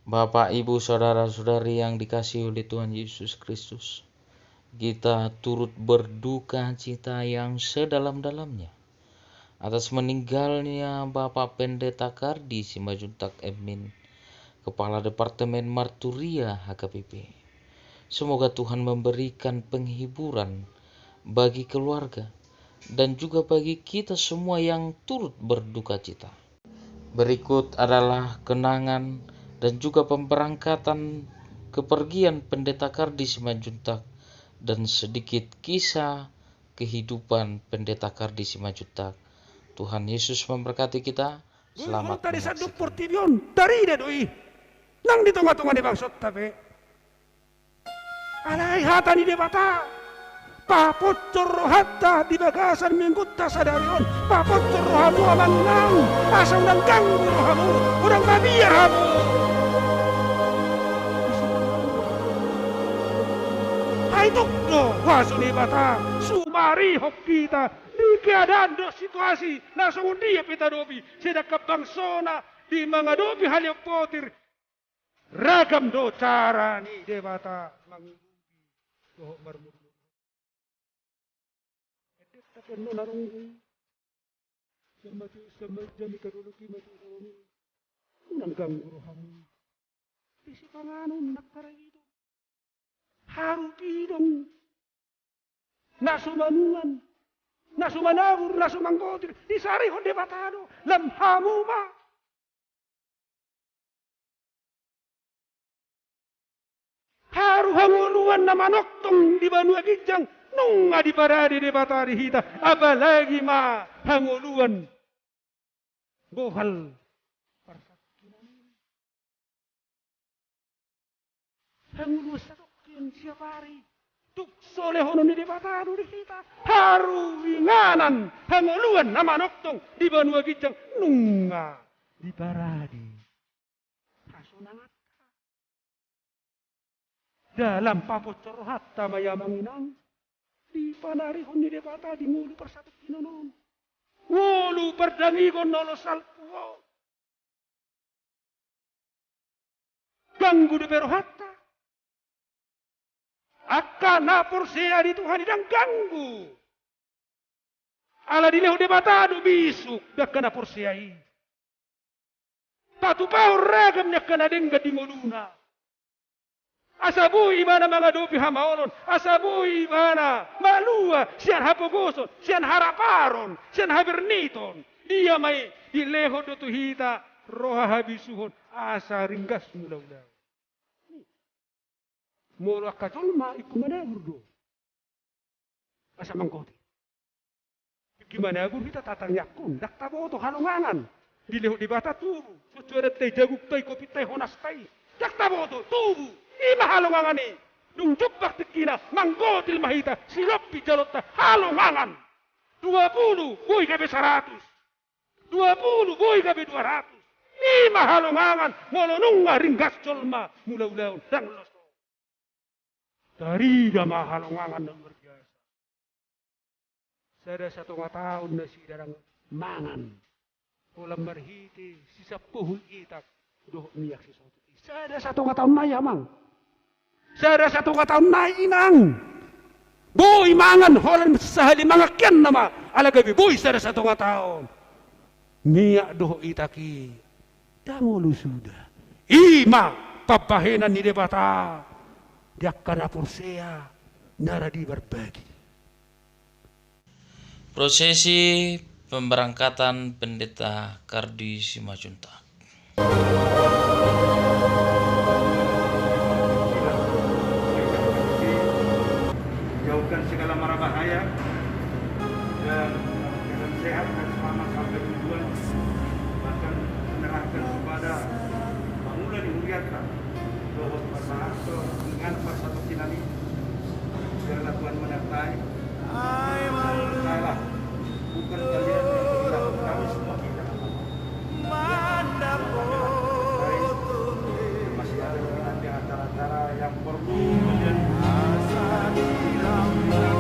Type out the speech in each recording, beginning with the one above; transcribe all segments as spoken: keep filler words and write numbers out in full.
Bapak, Ibu, saudara-saudari yang dikasihi oleh Tuhan Yesus Kristus, kita turut berduka cita yang sedalam-dalamnya atas meninggalnya Bapak Pendeta Kardi Simanjuntak, M Min, Kepala Departemen Marturia H K B P. Semoga Tuhan memberikan penghiburan bagi keluarga dan juga bagi kita semua yang turut berduka cita. Berikut adalah kenangan dan juga pemberangkatan kepergian Pendeta Kardi Simanjuntak dan sedikit kisah kehidupan Pendeta Kardi Simanjuntak. Tuhan Yesus memberkati kita. Selamat menyaksikan. Portibi on tarida do i nang di tonga-tonga ni bangsonta pe. Alai hata ni Debata, paponcor rohanta di bagasan minggunta sadari on, paponcor rohamu amang inang, asa unang ganggu rohamu, unang mabiar hamu. Ai tuk do huaso ni Debata sumarihon hita di keadaan dohot situasi na songon dia pe tadopi, sedangkan bangsona di mangadopi haleon potir. Ragam do cara ni Debata mangihuti dohot marmurmur. Endek tapian do na ronggo. Sian Matius, sian Matius, jami kadolok i Matius, unang ganggu rohamu. Disi panganon nang paraido. Haru pidong. Na so manuan, na so manabur, na so manggotir, disarihon Debata do, lam hamu ma. Haru hangoluan na manongtong di banua ginjang, nunga diparade Debata di hita, apalagi ma hangoluan bohal parsatongkinan. Hangoluan satongkin siapari, tuk so lehonon ni Debata do di hita haru inganan hangoluan na manongtong di banua ginjang, nunga diparade hasonanganta. Dalam paponcor rohanta ma i amang inang, dipanarihon ni Debata di ngolu parsatongkinan on. Ngolu pardangigon na olo salpu on. Ganggu dope rohanta. Angka na porsea di Tuhan i ndang ganggu. Ala dilehon Debata do bisuk di angka na porsea i. Patupahon ragam ni angka na denggan di ngoluna. Asa boi ibana mangadopi hamaolon, asa boi ibana malua sian hapogoson, sian haraparon, sian haberniton. Dia ma i, dilehon do tu hita roha habisuhon, asa ringgas mulaulaon. Molo angka jolma ingkon manabur do asa manggotir. Tingki manabur hita tatangihon, ndang taboto halongangan. Dilehon Debata tubu, sonsuadanta i, jagungta i, kopinta i, honasta i. Ndang taboto, tubu. I ma halongangan i. Dung jumpang tingkina, manggotir ma hita, silompit jaloonta, halongangan. Dua pulu, boi gabe saratus. Dua pulu, boi gabe dua ratus. I ma halongangan, molo nunga ringgas jolma mulaulaon, ndang loso. Tarida ma halongangan na luar biasa. Sada satonga taon nasida ndang mangan. Holan marhite sisampohul itak dohot miak sisotik i. Sada satonga taon nai amang. Sada satonga taon nai inang. Boi mangan holan sahali mangan kian nama ala gabe boi sada satonga taon. Miak dohot itak i ndang olo suda. I ma pambahenan ni Debata di angka na porsea na radi marbagi. Prosesi pemberangkatan Pendeta Kardi Simanjuntak. Jauhkan segala mara bahaya dan, dan sehat dan selamat sampai tujuan. Bahkan menyerahkan kepada pangula ni hurianta dohot pasahat so dengan parsatongkinan i. Biarlah Tuhan menyertai. Percayalah, bukan kalian yang menghilangkan, kami semua kita. Masih ada lagi nanti acara-acara yang perlu kalian sampaikan kepada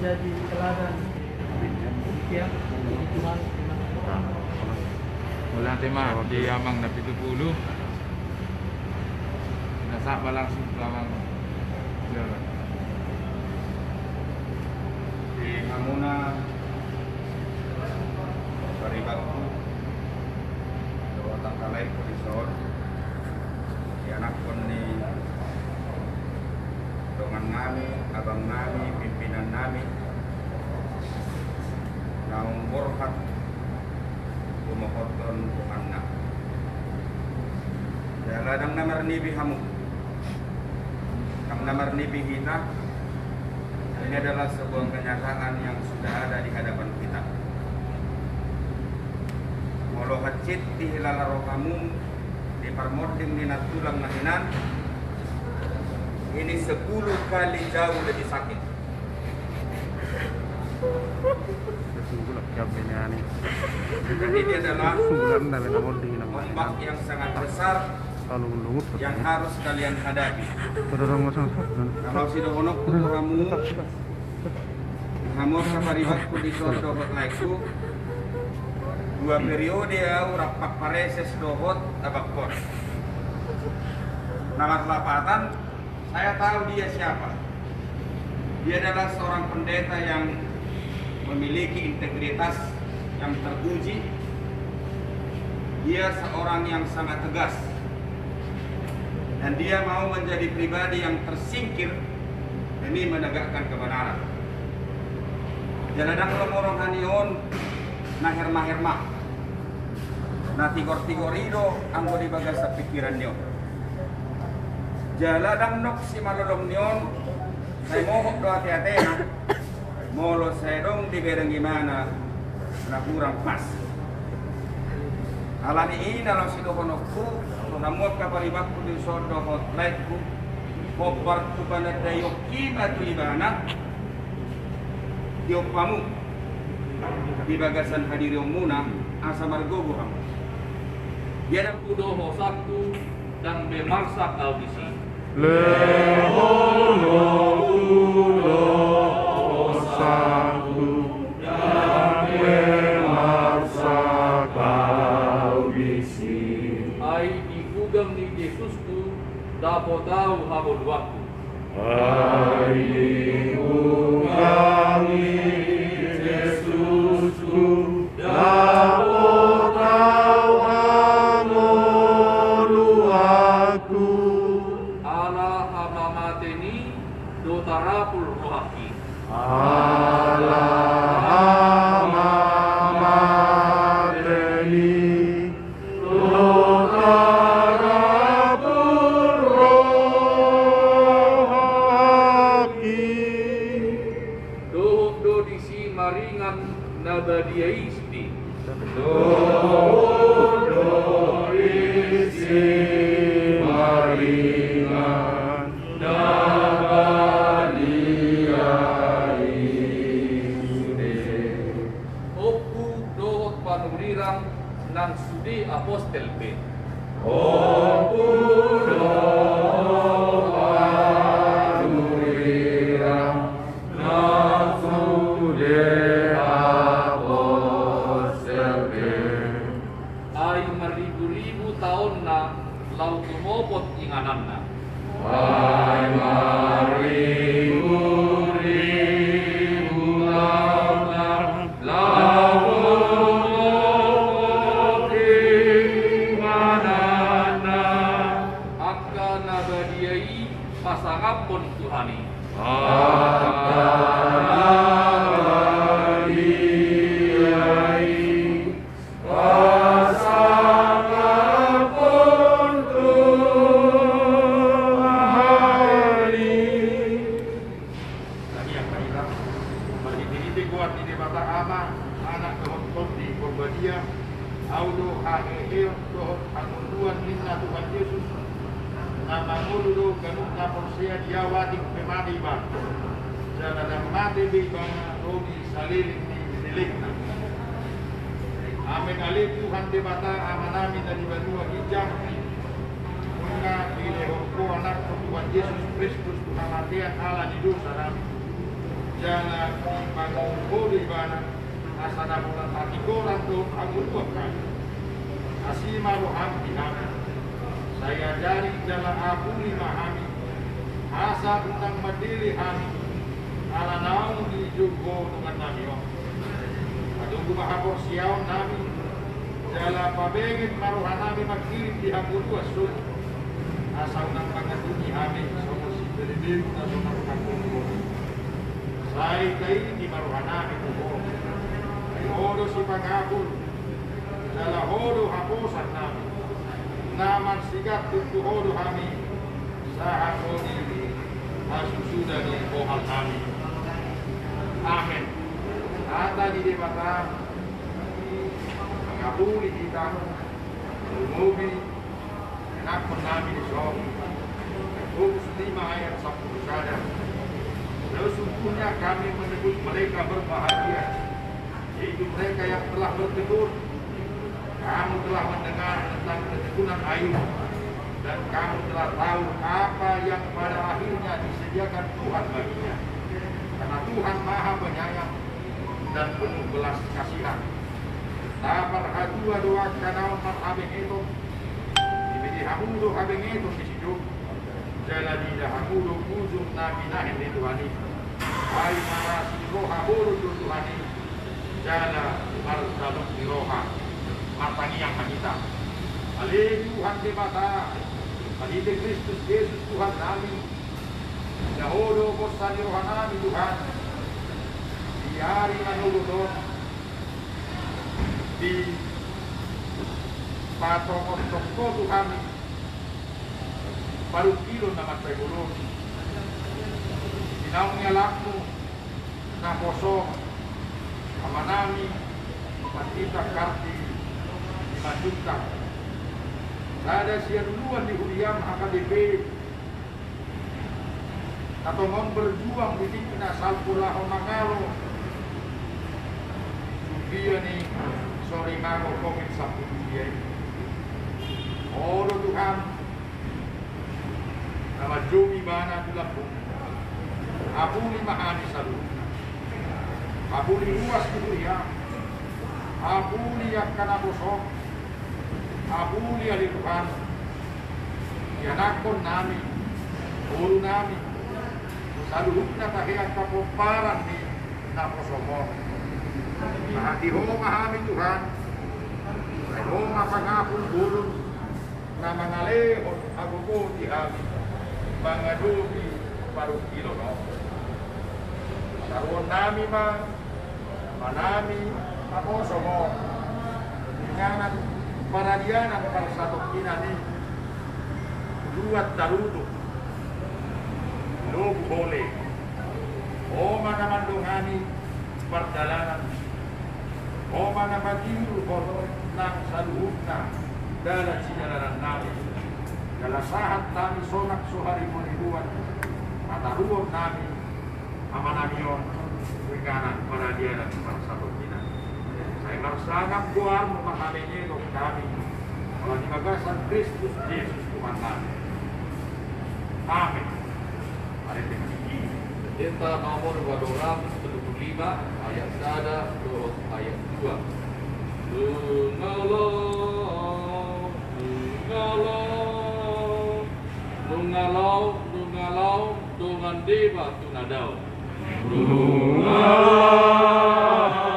Jadi teladan. Demikian, puji Tuhan, terima kasih. Mauliate ma di amang na pitu pulu. Nasaba langsung tu amang. Di hamuna, paribakku, dohot angka laengku di son, ianakhon ni dongan nami, abang nami, pimpinan nami, naung borhat rumohothon Tuhanna. Jala ndang na marnipi hamu, ndang na marnipi hita. Ini adalah sebuah kenyataan yang sudah ada di hadapan kita. Molo hansit dihilala rohamu di parmonding ni nantulang na hinan, ini sepuluh kali jauh lebih sakit. Jadi ini adalah ombak yang sangat besar yang harus kalian hadapi. Kalau sidohononku tu hamu, hamu angka paribakku di son dohot laengku, dua periode au rap pareses dohot abangkon. Na marlapatan, saya tahu dia siapa. Dia adalah seorang pendeta yang memiliki integritas yang teruji. Dia seorang yang sangat tegas. Dan dia mau menjadi pribadi yang tersingkir demi menegakkan kebenaran. Jala ndang lomo roha ni on na herma-herma. Na tigor-tigor i do anggo di bagasan pikiran ni on. Jala ndang nok simalolong ni on, sai mohop do ate-atena, molo sai adong dibereng ibana na hurang pas. Alani i na laho sidohononku tu hamu angka paribakku di son dohot laengku, hombar tu panandaion i ma tu ibana, tiop hamu di bagasan hadirionmuna, asa margogo hamu. Ia na tu do hosangku, ndang be marsak au disi. Lehon ho tu do hosangku, ndang be marsak au disi. Ai di hugang ni Jesusku, dapot au hangoluanku. Ai di hugang ni Jesusku, dapot au hangoluanku. Ala hamamate ni i do tarapul rohangki. Ala hamamate ni i do tarapul rohangki. Dohot do disi maringan na badia i sude. Dohot do disi maringan na badia i sude. Ompu dohot panurirang nang sude apostel pe. Ompu dohot panurirang nang sude apostel pe. Ai marribu-ribu taonna laho tumopot ingananna. Ai marribu-ribu taonna laho tumopot ingananna. Angka na badia i pasangaphon Tuhan i. Angka na badia i pasangaphon Tuhan i. Tariang ma hita marhite-hite goar ni Debata Ama, Anak dohot Tondi Porbadia. Ahu do haheheon dohot hangoluan ninna Tuhan Jesus, na mangolu do ganup na porsea di Ahu atik pe mate ibana. Jala ndang mate be ibana ro di saleleng ni lelengna. Amen ale Tuhan Debata Amanami na di banua ginjang, nunga dilehon Ho Anakmu Tuhan Jesus Kristus tu hamatean ala ni dosanami, Jala dipangido Ho do ibana, asa dapotan hatigoran dohot hangoluan hami. Asi ma roham di hami. Sai ajari jala apuli ma hami, asa unang mandele hami, ala naung dijou Ho dongannami on. Padomu ma haporseaonnami, jala pabenget ma rohanami manghirim di hangoluan sogot, asa unang mangadopi hami songon sibelebegu na so marhangoluan. Sai taiti ma rohanami tu Ho. Ai Ho do sipangapul, jala Ho do haposannami. Na marsigantung tu Ho do hami, sahat ro di hasusuda ni bohalnami. Amen. Hata ni Debata mangapuli hita, lumobi ianakhonnami dison. Jakobus lima ayat sampulu sada. Sesungguhnya kami menyebut mereka berbahagia, yaitu mereka yang telah bertekun. Kamu telah mendengar tentang ketekunan Ayub, dan kamu telah tahu apa yang pada akhirnya disediakan Tuhan baginya. Karena Tuhan maha penyayang dan penuh belas kasihan. Taparhatua do angka na on marhabengeton. Dibege hamu do habengeton di si Job, jala diida hamu do ujung na binahen ni Tuhan i. Ai marasi roha bolon do Tuhan i, jala mardalan ni roha. Martangiang ma hita. Ale Tuhan Debata, marhite Kristus Jesus Tuhannami, ida Ho do bonsa ni rohanami Tuhan. Di ari na nogot on, dipatongonhon Ho tu hami parungkilon na mansai bolon. Di naung ni anakmu naposo, amanami Pandita Kardi Simanjuntak, sada sian uluan ni huriam H K B P, na tongon berjuang di tingki na salpu laho mangalo sumbia ni sorimago covid sampulu sia i. Ho do Tuhan na manjou ibana tu lambung. Apuli ma hami saluhutna. Apuli ruas ni huriam. Apuli angka naposo. Apuli ale Tuhan ianakhonnami, borunami, saluhutna tahe angka pomparan ni naposom on. Sahati Ho ma hami Tuhan. Sai Ho ma pangapul bolon na mangalehon hagogoon di hami mangadopi parungkilon on. Taruhonnami ma amanami naposom on, inganan paradianan parsatongkinan i, uluan tarutung, lobu hole. Ho ma na mandongani pardalanan. Ho ma na patimbulhon nang saluhutna dalan sidalanannami. Jala sahat hami sonang so hariboriboan, pataruhonnami amanami on tu inganan paradianan parsatongkinan. Sai marsangap goarmu marhabengeton hami, ala ni bagasan Kristus Jesus Tuhannami. Amen. Pendeta nomor dua ratus tolu puluh lima, ayat sada dohot ayat dua. Nunga laho, nunga laho, nunga laho, nunga laho dongan deba tu na dao. Nunga laho,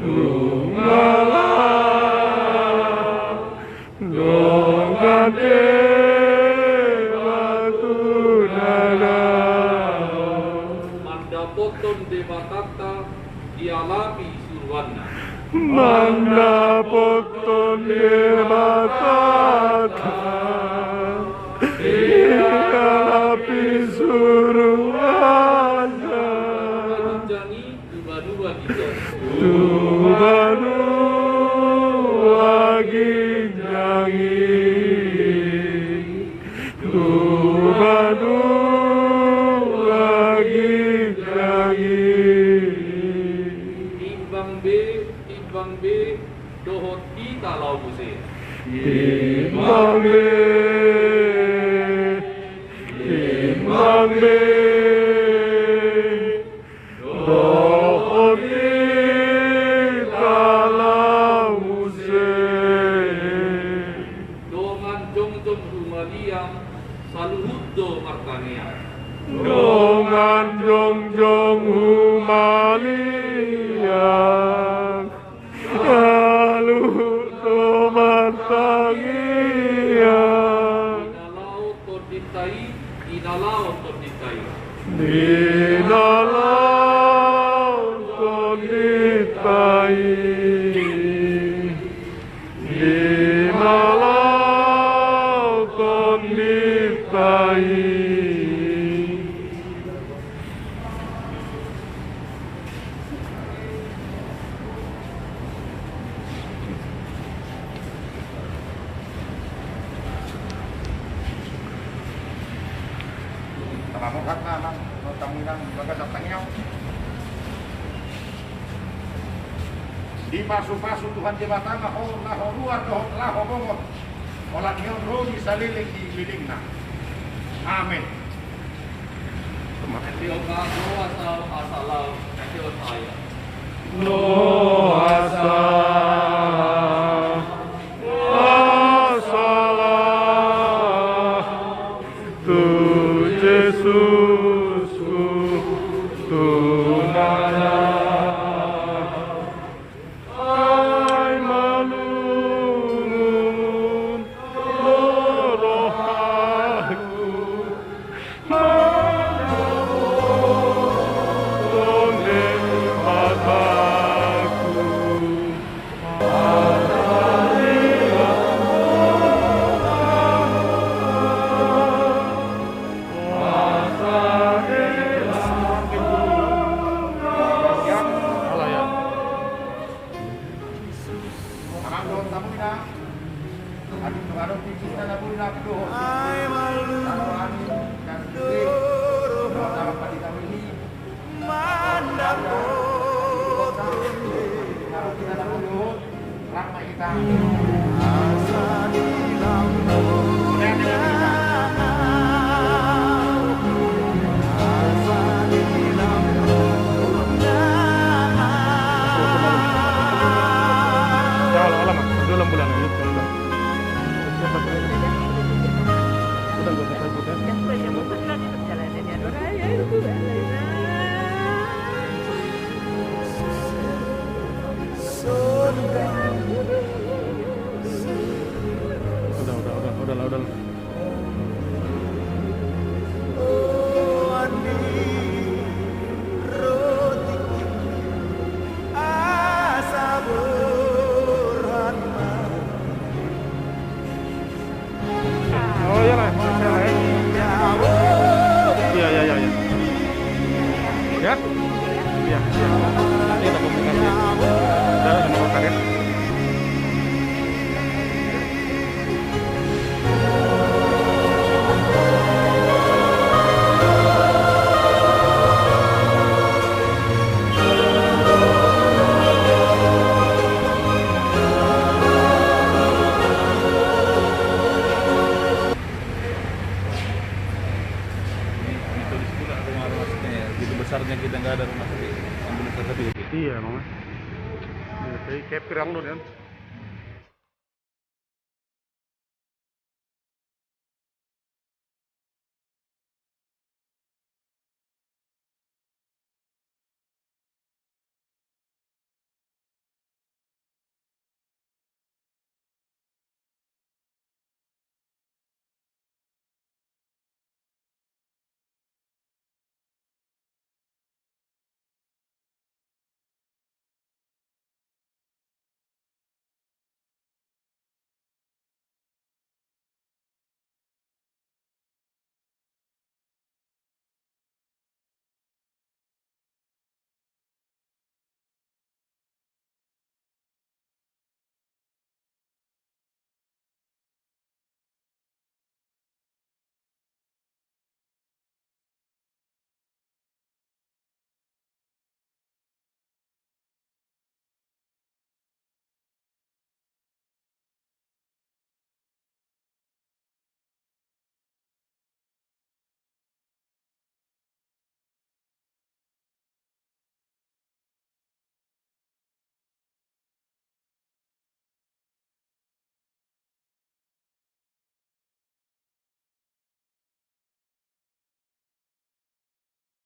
nunga laho dongan deba tu na dao. Mandapothon Debatanta dialapi suruanna. Mandapothon Debatanta dialapi suruanna. Tuba-nuba ginjang i. Tuba-nuba ginjang i. Tuba-nuba ginjang i. Timbang be, timbang be, dohot hita laho muse. Timbang be, timbang be. Jongjong humaliang, saluhut do martangiang. Dongan jongjong humaliang, saluhut do martangiang. Di na laho tondinta i, di na laho tondinta i. Di na laho tondinta i. Di na laho tondinta i. Tama murhat ma, Amang, dohot hamu inang, di bagasan tangiang. Dipasupasu Tuhan Debata ma ho, laho ruar dohot laho bongot. Olat ni on ro di saleleng ni lelengna. Amen. Asa, asa laho, asa laho. Asa laho tu Jesusku, tu na laho. Ai malungun do rohangku, mandapothon Debataku. Amang dohot hamu inang. Adong do, adong tipis na boi na dohot. Ai malungun do rohangku, mandapothon Debataku. Asa di lambungna, asa di lambungna. Udah, udah, udah, udah. Udah, udah, udah, udah lah, udah lah. Oh, iyalah, iyalah, ya. Iya, iya, iya, iya. Ya? Iya, iya. Nanti kita komunikasi. Udah, sama Ustaz, ya. Ini, ini tulis pula rumah, rumah sakitnya, ya. Begitu besarnya kita nggak ada rumah sakit, ambulans satu. Iya, emang. Ya, kayak, kayak pirang lu, kan?